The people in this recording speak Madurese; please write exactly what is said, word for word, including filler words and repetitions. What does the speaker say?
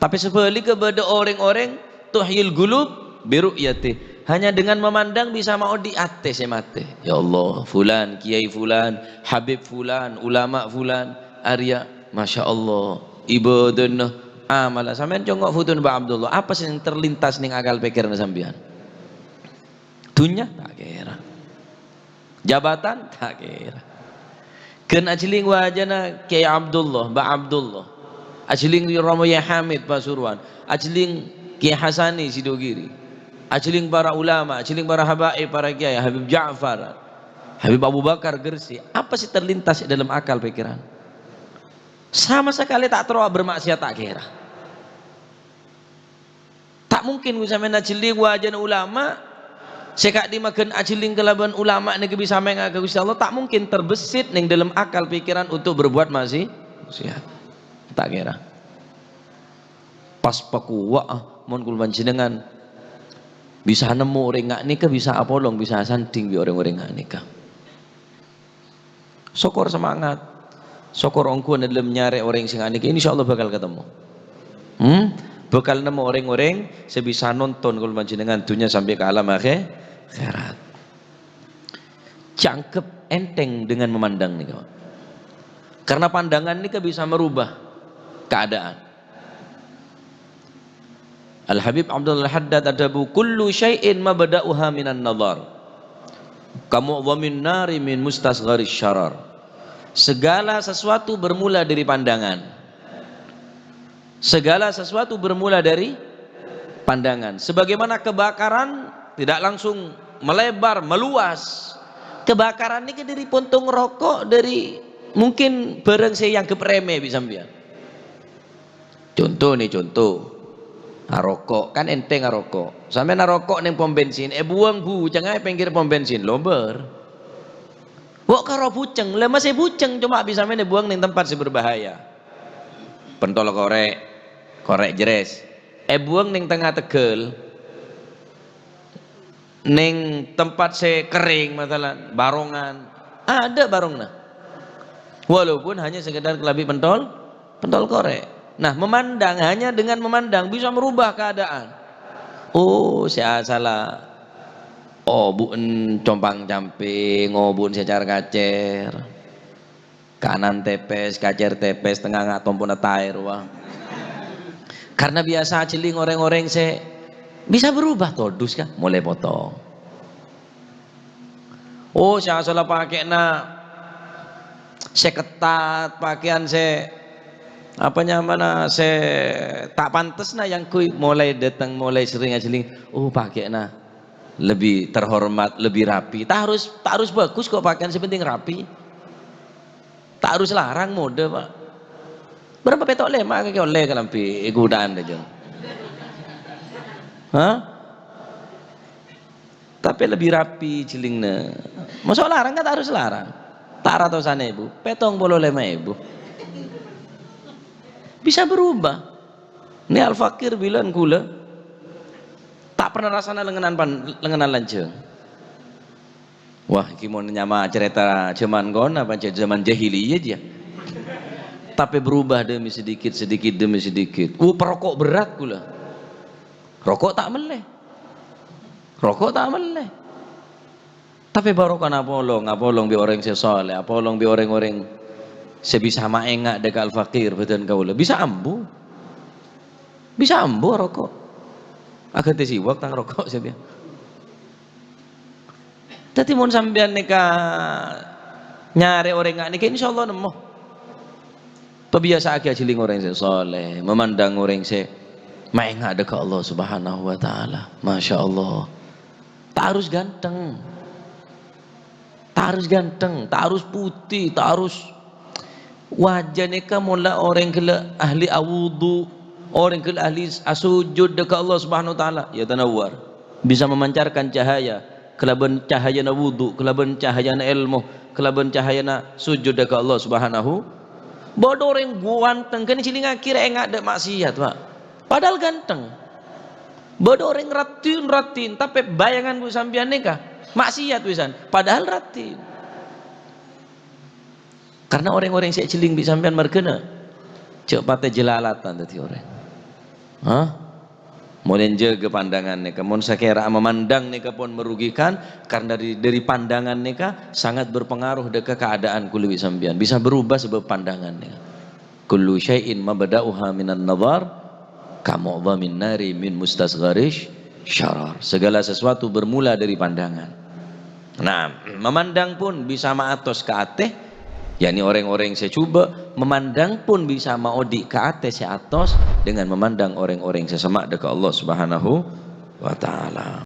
Tapè sabhâligghâ bâdâ orèng-orèng tuhyil qulub bi ru'yati. Hanya dengan memandang bisa maodi' atè sè matè. Ya Allah, fulan, kiai fulan, habib fulan, ulama fulan, arèya, masya Allah, ibadahna, amalla. Sampèyan congok fotona Mbah Abdullah. Apa sè terlintas neng akal pèkkèranna sampèyan? Dhunnya? Ta' kèra. Jabatan? Ta' kèra. Ghân ajhelling wajana Kiai Abdullah, Mbah Abdullah. Ajhelling Romo Yai Hamid Pasuruan. Ajhelling Kiai Hasani Sidogiri. Ajhelling para ulama, ajhelling para habaib, para kiai, Habib Ja'far, Habib Abu Bakar Gresik. Apa sè terlintas è dâlem akal pèkkèran? Sama sakalè ta' terro bermaksiat ta' kèra. Ta' mungkin ghu sampèyan ajhelling wajana ulama, sè ka'dimma ghân ajhelling kalabân ulama nèka bisa maènga' ka Ghustè Allah, ta' mungkin terbesit neng dâlem akal pikiran untuk berbuat ma'si-, maksiat. Ta' kèra. Pas pakowa'a, mon kaulâ panjhennengngan bisa nemmo orèng nga' nèka, bisa apolong, bisa asandhing bi' orèng-orèng nga' nèka. Sokor semangat. Sokor ongghuwân è dâlem nyarè orèng sè nga' nèka, insyaallah bhâkal katemmo. Hmm? Bhâkal nemmo orèng-orèng sè bisa nonton kaulâ panjhennengngan dhunnya sampè' ka alam akhè-, akhèrat. Jhâ' angghep enteng dengan memandang nèka, Pak. Karena pandangan nèka bisa merubah keadaan. Al-Habib Abdul Haddad adhâbu, "Kullu syai'in mabda'uha minan nadhar. Kamu'dhamin nari min mustasgharis syarar." Segala sesuatu bermula dari pandangan. Segala sesuatu bermula dari pandangan. Sebagaimana kebakaran tidak langsung melebar, meluas. Kebakaran nèka dâri pontong roko', dâri mungkin bârâng sè èangghep remeh bi' sampèyan. Conto nè, conto. Aroko', kan enteng aroko'. Sampèyan aroko' neng pom bensin, èbuwâng bucèngnga è pèngghir pom bensin, lobâr. Wo' karo bucèng, la masih bucèng, coma bi' sampèyan èbuwâng neng tempat sè berbahaya. Pentol korè', korè' jerres. Èbuwâng neng tengnga tegghâl. Neng tempat sè kerrèng, masalan, barongan, adâ' barongna. Walaupun hanya sekedar kalabhi pentol, pentol korè'. Nah, memandang, hanya dengan memandang bisa merubah keadaan. Oh, sè asalla obu'en compang-camping, obu'en sè car-kacèr. Kanan tepes, kacèr tepes, tengnga nga' tompona taè rowa. Karena biasa ajhelling orèng-orèng sè bisa berubah todus, kan? Molaè potong. Oh, sè asalla pakè'na sè ketat, pakèyan sè, apa nyamana, sè ta' pantesna, èangghuy molaè dâteng, molaè serrèng ajhelling. Oh, pakè'na lebih terhormat, lebih rapi. Ta' harus, ta' harus bagus kok pakèyan, sè penting rapi. Ta' harus larang modhâ, Pak. Bârâmpa pèto' lèma' kakè ollè kalambhi è ghudhân rèya. Hah? Tapè lebih rapi jhellingna. Masa' larang kan ta' harus larang. Ta' ratosan èbu, pètong polo lèma èbu. Bisa berubah. Nè Al-Fakir bilân ghulâ ta' pernah rassana lengngenan pan-, lengngenan lanjhâng. Wah, iki mon nyama carèta jhâman kona, pancèn jhâman jahiliyah, jiyâ. Tapè berubah demi sedikit, sedikit demi sedikit. Uh, perokok berat ghulâ. Roko' ta' mellè. Roko' ta' mellè. Tapè barokana apolong, apolong bi' orèng sè saleh, apolong bi' orèng-orèng sè bisa maènga' dâ' ka Al-Fakir bâdân kaulâ. Bisa ambu. Bisa ambu roko'. Aghântè siwak tang roko' sè biyâ. Dhâddhi, mon sampèyan nèka nyarè orèng nga' nèka, insyaallah nemmo. Pabiyasa'aghi ajhelleng orèng sè saleh, memandang orèng sè maènga' dâ' ka Allah Subhanahu wa Ta'ala. Masya Allah. Ta' harus ganteng. Ta' harus ganteng, ta' harus putih, ta' harus Wajah nèka mon la orèng ghellâ' ahli awudu, orèng ghellâ' ahli asojud dâ' ka Allah Subhanahu wa Ta'ala, yatanawwar. Bisa memancarkan cahaya, kalabân cahayana wudu, kalabân cahayana èlmo, kalabân cahayana sojud dâ' ka Allah Subhanahu. Bâdâ orèng ghanteng, ghân èjhellingaghi rè' ènga' dâ' maksiat, Pak. Padahal ganteng. Bâdâ orèng raddhin-raddhin, tapè bâjângan bi' sampèyan nèka maksiat wisan, padahal raddhin. Karna orèng-orèng sè èjhelleng bi' sampèyan marghâna jhâ' patè jhâlalatan dhâddhi orèng. Hah? Molaè jâgâ pandangan nèka. Mon sakèra' memandang nèka pon merugikan, karena dari, dari pandangan nèka sangat berpengaruh dâ' ka keadaan kulâ bi' sampèyan. Bisa berubah sebab pandangan nèka. "Kullu syai'in mabda'uha minan nazar, ka mu'dhamin nari min mustasgharish syarar." Segala sesuatu bermula dari pandangan. Nah, memandang pon bisa maatos ka atè, yakni orèng-orèng sè jhubâ', memandang pon bisa maodi' ka atè sè atos dengan memandang orèng-orèng sè semma' dâ' ka Allah Subhanahu wa Ta'ala.